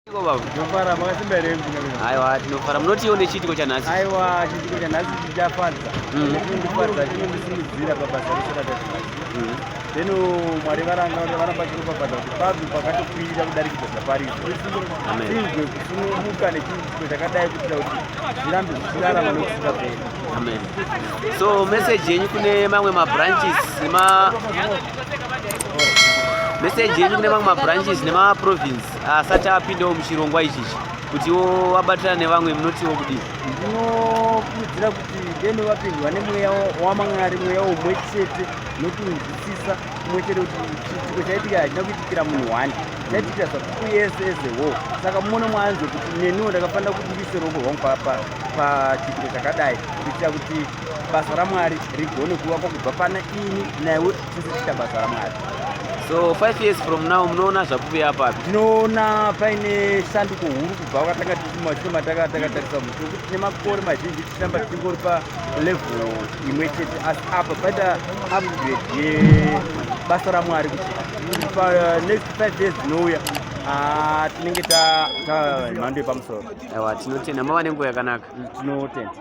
Iko baba. Tinofara, makasimba here mukuna? Aiwa, tinofara. Munotiwo nechiitiko chanhasi? Aiwa, chiitiko chanhasi chichafadza. Chinondifadza, chinondisimudzira pabasa rese rataita. Then Mwari varanga varamba chiropafadza kuti pabve pakatokwirira kudarikidza zvaparizvo. Amen. Tinzwe kusununguka nechiitiko chakadai kuitira kuti zvirambe zvichirarama nokusingaperi. Amen. So message yenyu kune mamwe mabranches nema message yenyu kune mamwe mabranches nemaprovince asati apindawo muchirongwa ichichi kutiwo vabatana nevamwe, munotiwo kudii? Ndinokurudzira kuti deno vapindwa nemweya waMwari, mweya umwe chete nokunzwisisa umwe chete, kuti chiitiko chaitika hachina kuitikira munhu one, chaitikira Zvapupu yese as a whole. Saka mumwe mwanzwe kuti neniwo ndakafanira kuti ndiise ruoko rwangu pachiitiko chakadai kuitira kuti basa raMwari rigone kuvakwa kubva pana ini naiwe tese tiita basa raMwari. So 5 years from now munoona Zvapupu yapapi? Ndinoona paine shanduko huru kubva wakatanga tiri matakatarisa musi wekuti tine makore mazhinji tichiramba tichingori palevel imwe chete, asi apa paita upgrade yebasa raMwari kuti panext 5 years dzinouya, ah, tinenge tamhando yepamusoro. Aiwa, tinotenda, mava nenguva yakanaka. Tinotenda.